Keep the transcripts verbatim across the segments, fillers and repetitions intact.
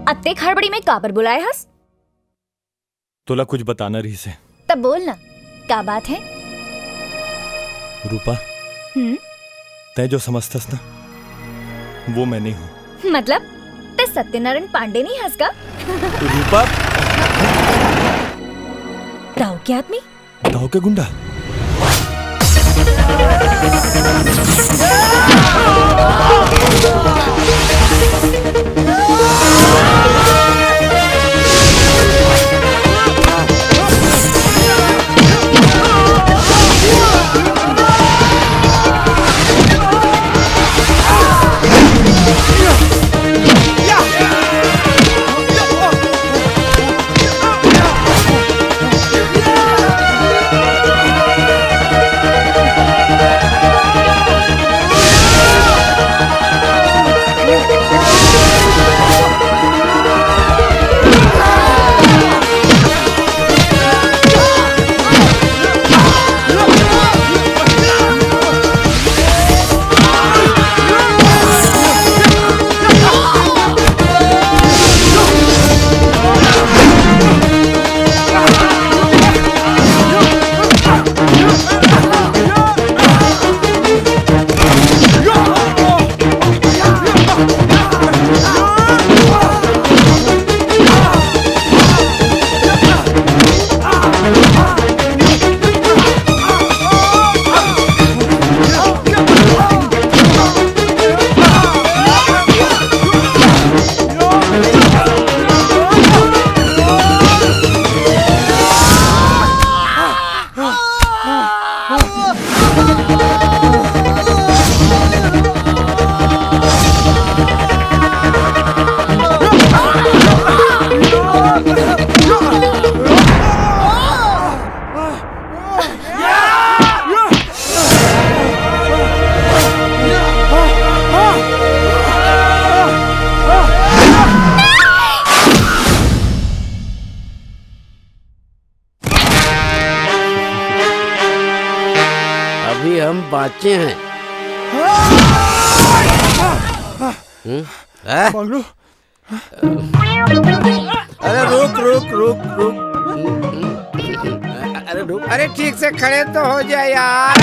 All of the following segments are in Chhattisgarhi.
अतेक हड़बड़ी में काबर बुलाए हस? तोला कुछ बताना रहिस हे। तब बोल ना, का बात हे? रूपा, हम्म? तैं जो समझथस ना, वो मैं नहीं हूँ। मतलब, तैं सत्यनारायण पांडे नहीं हस का? रूपा। दाऊ के आदमी? दाऊ के गुंडा। अभी हम बाँचे हैं। हम्म? हैं? बंगलू। अरे रुक, रुक, रुक, रुक। अरे रुक, अरे ठीक से खड़े तो हो जा यार।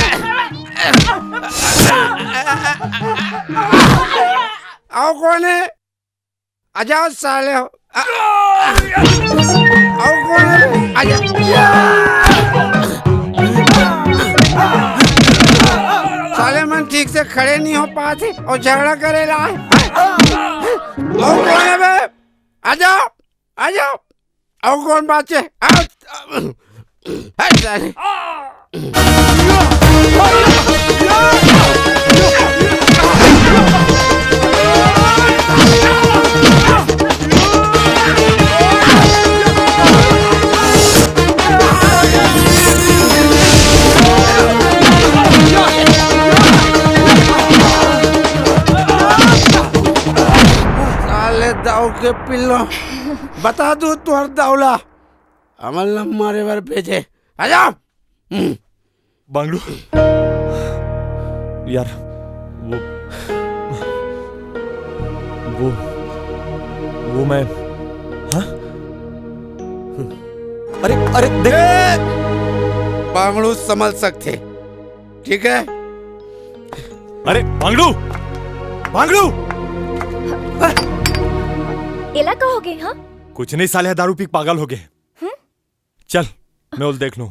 अउ कोन हे? आ जाव साले हो। आ, अउ कोन हे? आ जा। साले मन ठीक से खड़े नहीं हो पात हे अउ झगड़ा करे ला आए। अउ कोन हे बे? आ जाव, आ जाव। अउ कोन बाँचे? आ, हट साले। साले दाऊ के पिल्लो, बता दूं तोर दाऊ ला, हमन ला मारे बर भेजे। आ जा। हम्म। बांगड़ू, यार, वो, वो, वो मैं, हाँ? अरे, अरे, देख। ए! बांगड़ू संभल सकथे, ठीक है? अरे, बांगड़ू, बांगड़ू! एला का हो गे, हाँ? कुछ नहीं, साले दारू पी के पागल हो गे। हम्म? चल, मैं ओला देख लूं।